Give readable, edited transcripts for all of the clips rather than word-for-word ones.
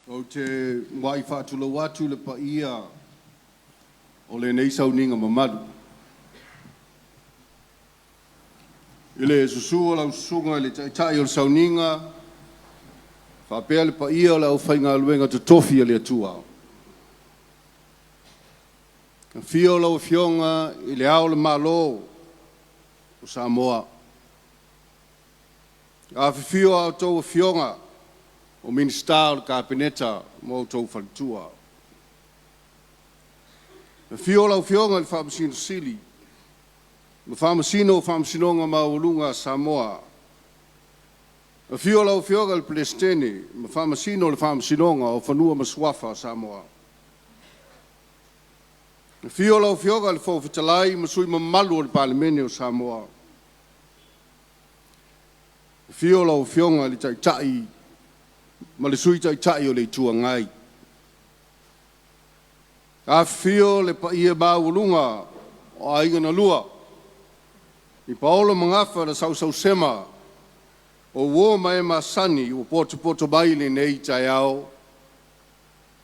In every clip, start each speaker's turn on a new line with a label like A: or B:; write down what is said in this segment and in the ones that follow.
A: Ou te muai faatulou atu i le paia o lenei sauniga mamalu. I le susu o lau susuga i le Taitai o le sauniga, faapea le paia o le aufaigaluega totofi a le Atua. Afio lau Afioga i Le Ao o le Malo o Samoa, afifio a outou Afioga o Minisita o le Kapeneta ma outou faletua. Afio lau Afioga i le Faamasino Sili ma Faamasino o Faamasinoga Maualuga a Samoa. Afio lau Afioga i le Peresetene ma Faamasino o le Faamasinoga o Fanua ma Suafa o Samoa. Afio lau Afioga i le Fofoga Fetalai ma sui usufono mamalu o le Palemene o Samoa. Afio lau Afioga i le Taitai ma le Sui Taitai o le Itu Agai. Afifio le paia maualuga o Aiga na Lua, i paolo ma gafa na sausausema, o uo ma e masani ua potopoto mai i lenei taeao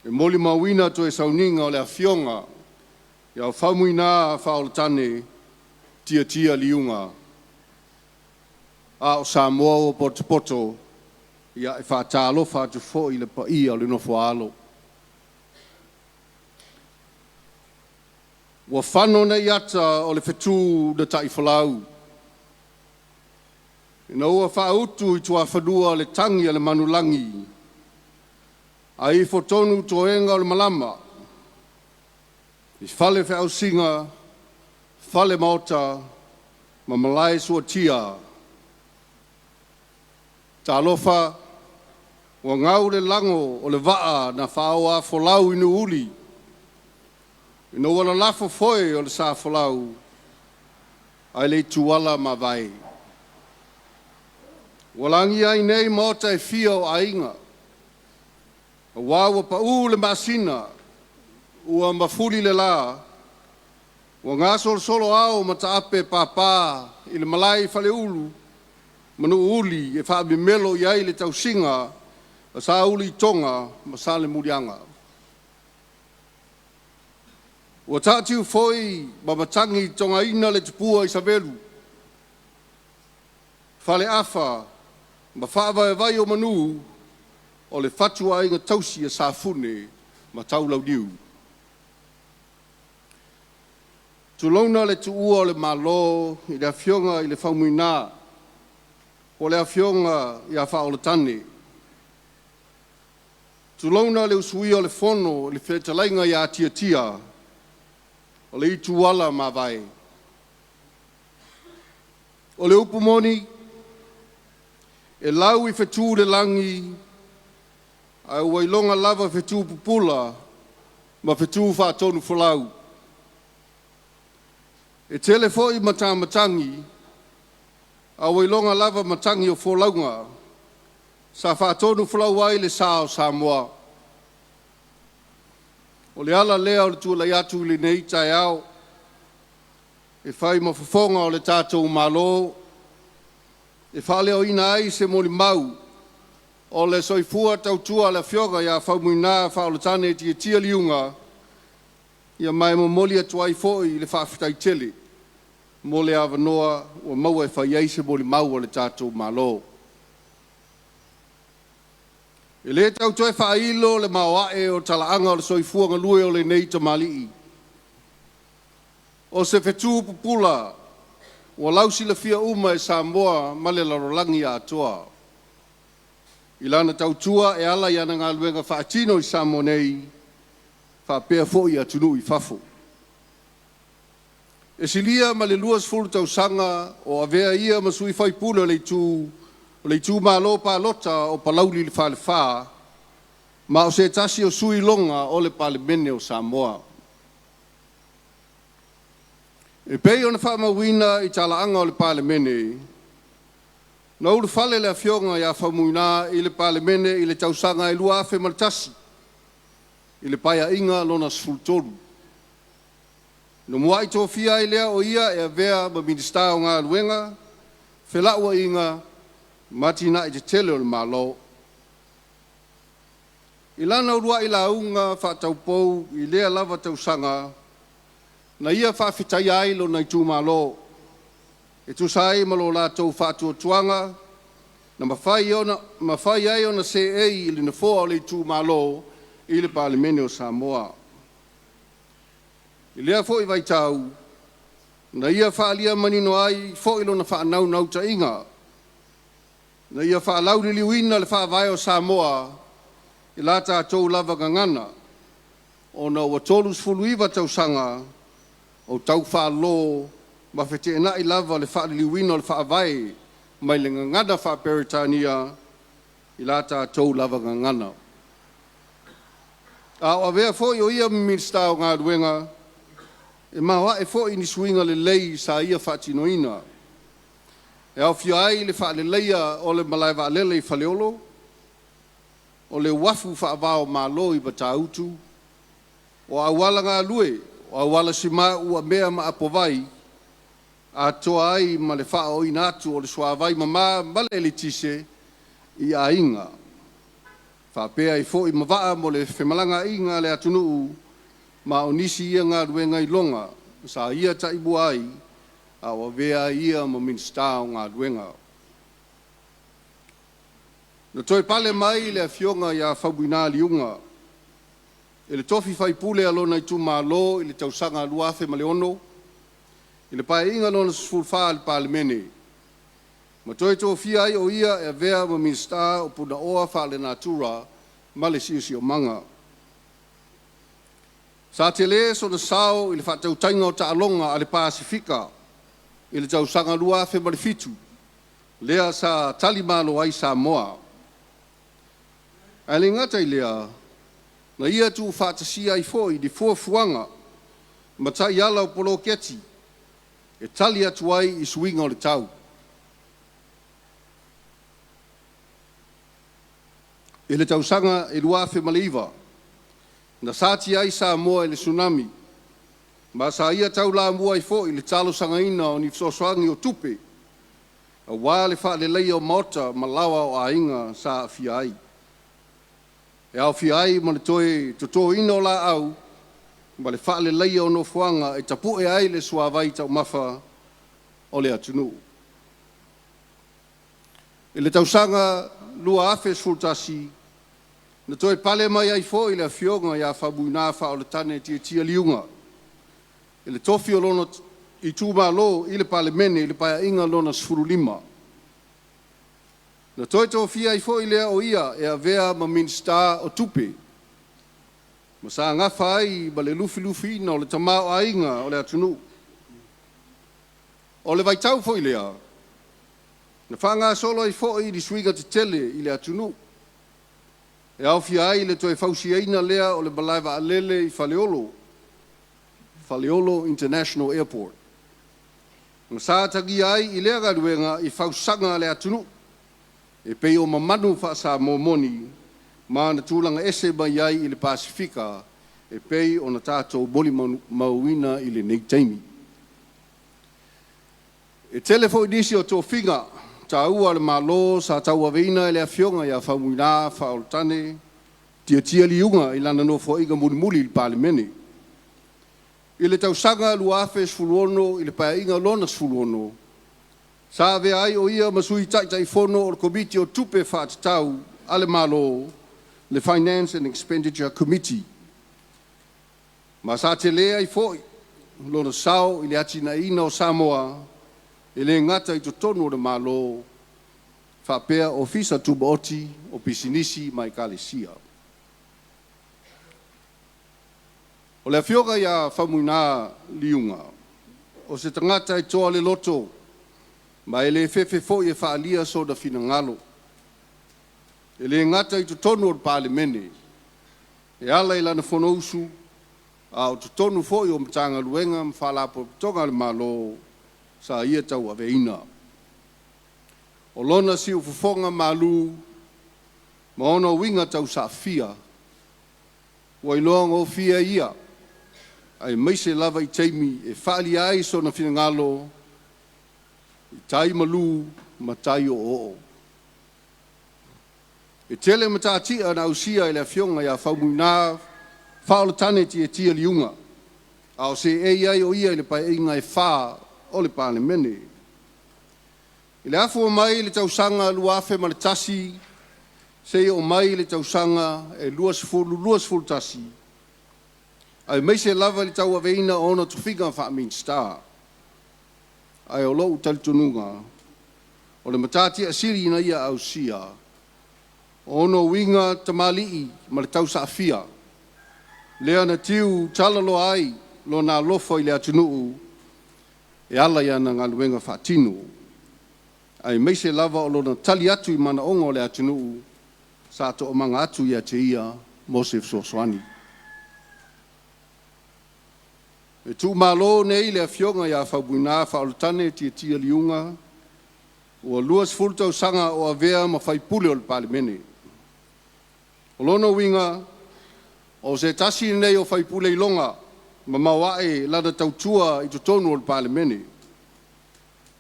A: e molimauina toe sauniga o le Afioga ia Faumuina Faaolotane Tiatia Liuga, a o Samoa ua potopoto, e faatalofa atu foi i le paia o le nofo a alo. Ua fano nei ata o le fetu na taifolau ina ua faautu i tuafanua le tagi a le manulagi, ae ifotonu toega o le malama i fale feausiga, fale maota ma malae suatia. Talofa, ua gau le lago o le vaa na faoafolau i Nuuuli, ina ua lalafo foe o le sa folau ae le i tuala mavae. Ua lagia ai nei Maota e fia o aiga, aua ua pau le masina, ua mafuli le la, ua gasolosolo ao ma taape papa i le malae i Faleulu ma Nuuuli e faamemelo i ai le tausiga a Sauli Toga ma Salemuliaga. Ua taatiu foi ma matagi togaina le tupua i Savelu, Faleafa ma faavaevae o manu o le fatuaiga tausi a Safune ma Taulauniu. Tulouna le tuua o le Malo i le Afioga i le Faumuina po o le Afioga ia Faaolotane, tulouna le usuia o le Fono i le fetalaiga ia Tiatia o le Ituala mavae. O le upu moni, e lau i fetu le lagi, ae ua iloga lava fetu pupula ma fetu faatonufolau. E tele foi matamatagi, ae ua iloga lava matagi o folauga sa faatonufolau ai le sa o Samoa. O le ala lea o le tulai atu i lenei taeao e fai ma fofoga o le tatou Malo e faaleoina ai se molimau o le soifua tautua a le Afioga ia Faumuina Faaolotane Tiatia Liuga, ia ma e momoli atu ai foi le faafetai tele mo le avanoa ua maua e fai ai se molimau a le tatou Malo. E le tau toe faailo le maoae o talaaga o le soifua galue o lenei tamalii, o se fetu pupula ua lausilafia uma e Samoa ma le lalolagi atoa i lana tautua e ala i ana galuega faatino i Samoa nei faapea foi atunuu i fafo. E silia ma le 20 tausaga o avea ia ma sui usufono o le itumalo palota o Palauli le Falefa, ma o se tasi o sui iloga o le Palemene o Samoa. E pei ona faamauina i talaaga o le Palemene, na ulufale le Afioga ia Faumuina i le Palemene i le tausaga e 2001 i le Paeaiga Lona XIII. Na muai tofia ai lea o ia e avea ma Minisita o Galuega, Felauaiga ma Atinae Tetele o le Malo. I lana uluai lauga faataupou i lea lava tausaga, na ia faafetaia ai lona itumalo e tusa ai ma lo latou faatuatuaga na mafai ai ona seei i le Nofoa o le itumalo i le Palemene o Samoa. I lea foi vaitau, na ia faaalia manino ai foi lona faanaunautaiga, ina ia faalauililiuina le Faavae o Samoa i la tatou lava gagana, ona ua 39 tausaga o tau faalolo ma feteenai lava le faaliliuina o le Faavae mai le gagana faa-Peretania i la tatou lava gagana. A o avea foi o ia ma Minisita o Galuega, e maoae foi ni suiga lelei sa ia faatinoina, e aofia ai le faaleleia o le malae vaalele i Faleolo, o le uafu faava-o-Malo i Matautu, o auala galue, o auala sima uamea ma apovai, atoa ai ma le faaooina atu o le suavai mama ma le eletise i aiga, faapea ai foi ma vaa mo le femalagaaiga a le atunuu, ma o nisi ia galuega iloga sa ia taimua ai a o avea ai ia ma Minisita o Galuega. Na toe pale mai le Afioga ia Faumuina Liuga i le tofi faipule a lona itumalo i le tausaga 2006 i le Paeaiga Lona XIV a le Palemene, ma toe tofia ai o ia e avea ma Minisita o Punaoa Faalenatura ma le Siosiomaga. Sa tele sona sao i le faatautaiga o taaloga a le Pasefika i le tausaga 2007, lea sa talimalo ai Samoa. Ae le gata i lea, na ia tuufaatasia ai foi le fuafuaga ma taiala o poloketi e tali atu ai i suiga o le tau. I le tausaga e 2009, na satia ai Samoa i le Tsunami, ma sa ia taulamua ai foi i le talosagaina o ni fesoasoani o tupe aua le faaleleia o maota ma laoa o aiga sa aafia ai, e aofia ai ma le toe totoina o laau ma le faaleleia o nofoaga e tapue ai le suavai taumafa o le atunuu. I le tausaga 2011, na toe pale mai ai foi le Afioga ia Faumuina Faaolotane Tiatia Liuga i le tofi o lona itumalo i le Palemene i le Paeaiga Lona XV. Na toe tofia ai foi lea o ia e avea ma Minisita o Tupe, ma sa gafa ai ma le lufilufiina o le tamaoaiga o le atunuu. O le vaitau foi lea, na faagasolo ai foi ni suiga tetele i le atunuu, e aofia ai le toe fausiaina lea o le malae vaalele i Faleolo, Faleolo International Airport, ma sa atagia ai i lea galuega i fausaga a le atunuu e pei o mamalu faa-Samoa moni ma ona tulaga ese mai ai i le Pasefika e pei ona tatou molimauina i lenei taimi. E tele foi nisi o tofiga taua a le Malo sa tauaveina e le Afioga ia Faumuina Faaolotane Tiatia Liuga i lana Nofoaiga mulimuli i le Palemene. I le tausaga 2016 i le Paeaiga Lona XVI, sa avea ai o ia ma Sui Taitaifono o le Komiti o Tupe Faatatau a le Malo, le Finance and Expenditure Committee, ma sa tele ai foi lona sao i le atiaeina o Samoa, e le gata i totonu o le Malo faapea Ofisa Tumaoti o Pisinisi ma Ekalesia. O le Afioga ia Faumuina Liuga, o se tagata e toa le loto, ma e le fefe foi e faaalia sona finagalo. E le gata i totonu o le Palemene e ala i lana Fonousu, a o totonu foi o Matagaluega ma Faalapotopotoga a le Malo sa ia tauaveina. O lona siufofoga malu ma ona uiga tausaafia, ua iloagofie ai ia, aemaise lava i taimi e faaalia ai sona finagalo i tai malu ma tai oooo. E tele matatia na ausia e le Afioga ia Faumuina Faaolotane Tietie Liuga, a o seei ai o ia i Paeaiga e fa o le Palemene. I le afua mai i le tausaga 2001 seia oo mai i le tausaga e 2021, aemaise lava i le tauaveina o ona tofiga faa-Minisita. Ae o lou talitonuga, o le matatia sili na ia ausia, o ona uiga tamalii ma le tausaafia, lea na tiu talaloa ai lona alofa i le atunuu e ala i ana galuega faatino, aemaise lava o lona tali atu i manaoga o le atunuu sa toomaga atu ia te ia mo se fesoasoani. E tuumalo nei le Afioga ia Faumuina Faaolotane Tietie Liuga, ua 20 tausaga o avea ma sui usufono o le Palemene. O lona uiga, o se tasi lenei o sui usufono iloga ma maoae lana tautua i totonu o le Palemene.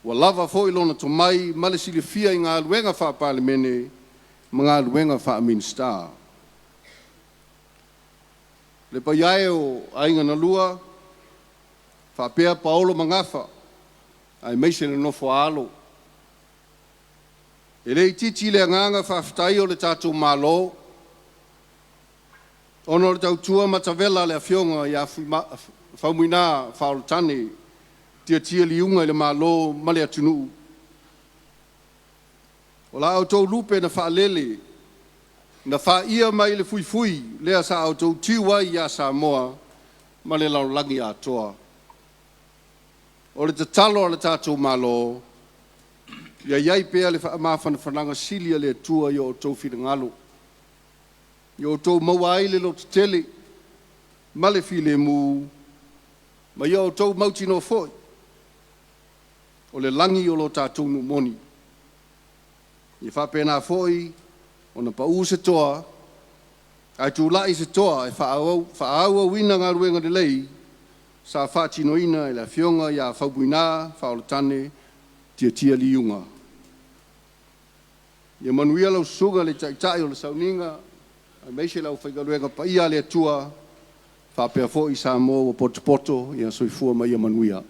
A: Ua lava foi lona tomai ma le silafia i galuega faa-Palemene ma galuega faa-Minisita. Le paia e o Aiga na Lua, faapea paolo ma gafa, aemaise le nofo a alo, e le itiiti le agaga faafetai o le tatou Malo ona o le tautua matavela a le Afioga ia Faumuina Faaolotane Tietie Liuga i le Malo ma le atunuu. O la outou lupe na faalele, na faia mai le fuifui lea sa outou tiu ai ia Samoa ma le lalolagi atoa. O le tatalo a le tatou Malo, ia i ai pea le faamafanafanaga sili a le Atua i o outou finagalo, ia outou maua ai le lototele ma le filemu, ma ia outou mautinoa foi, o le lagi o lo tatou nuu moni. Ia faapena foi ona pau se toa, ae tulai se toa e faaauauina galuega lelei sa faatinoina e le Afioga ia Faumuina Faaolotane Tietie Liuga. Ia manuia lau Susuga i le Taitai o le Sauniga, aemaise le aufaigaluega paia a le Atua, faapea foi Samoa ua potopoto, ia soifua ma ia manuia.